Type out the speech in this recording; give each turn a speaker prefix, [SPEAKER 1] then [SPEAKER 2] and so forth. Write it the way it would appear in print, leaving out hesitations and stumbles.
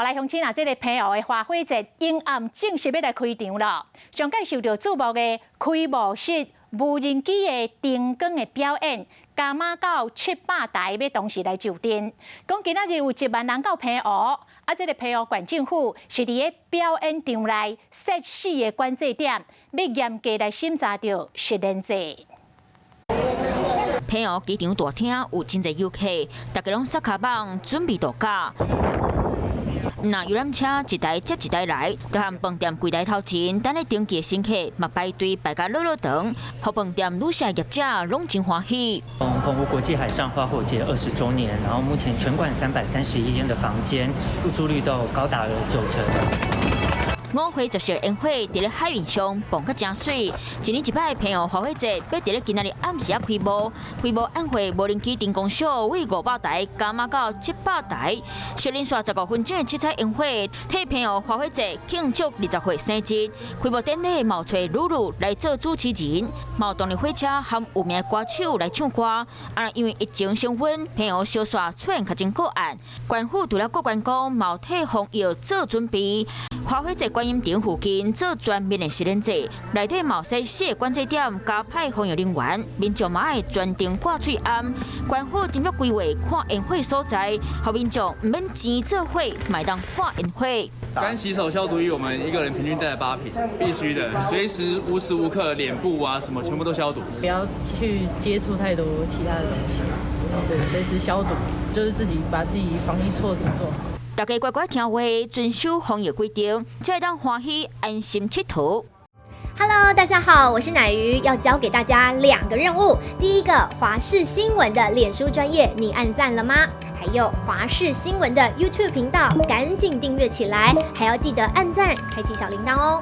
[SPEAKER 1] 來鄉親啊，這個澎湖的花火節陰暗正式欲來開場了。上蓋受著矚目的開幕式無人機的燈光的表演，加碼到700台欲同時來就陣。講今仔日有1萬人到澎湖，啊，這個澎湖縣政府是佇咧表演場內設四个管制點，欲嚴格來審查著實聯制。
[SPEAKER 2] 澎湖機場大廳有真濟遊客，大家攏撒跤蠓準備度假。若遊覽車一台接一台來，就和飯店櫃台頭前等咧登記的乘客嘛排隊排甲落落長，予飯店旅社業者攏真歡喜。
[SPEAKER 3] 澎湖國際海上花火節20週年，然後目前全館331間的房間入住率都高達了9成。
[SPEAKER 2] 五花十色煙火佇咧海面上蹦甲誠媠，一年一擺澎湖花火節，欲佇咧今仔日暗時仔開幕。開幕晚會無人機燈光秀為500台加碼到700台，小連續15分鐘的七彩煙火，替澎湖花火節慶祝20歲生日。開幕典禮嘛有揣露露來做主持人，嘛有動力火車和有名歌手來唱歌。啊，因為疫情升溫，澎湖燒煞出現確診個案，縣府除了顧觀光，嘛有替防疫做準備。花火節觀音亭附近做全面的實聯制，內底嘛設四个管制點，加派防疫人員，民眾嘛愛全程掛喙罨。縣府精密規劃看煙火所在，予民眾毋免錢做伙，嘛會當看煙火。
[SPEAKER 4] 乾洗手消毒液，我們一個人平均帶了8瓶，必須的，隨時無時無刻臉部啊什麼全部都消毒。
[SPEAKER 5] 不要去接觸太多其他的東西，對，隨時消毒，就是自己把自己防疫措施做好。
[SPEAKER 2] 大家乖乖聽話，遵守防疫規定，才會當歡喜安心𨑨迌。
[SPEAKER 6] Hello，大家好，我是乃瑜，要交給大家兩個任務。第一個，華視新聞的臉書專頁，你按讚了嗎？還有華視新聞的 YouTube 頻道，趕緊訂閱起來，還要記得按讚，開啟小鈴鐺哦。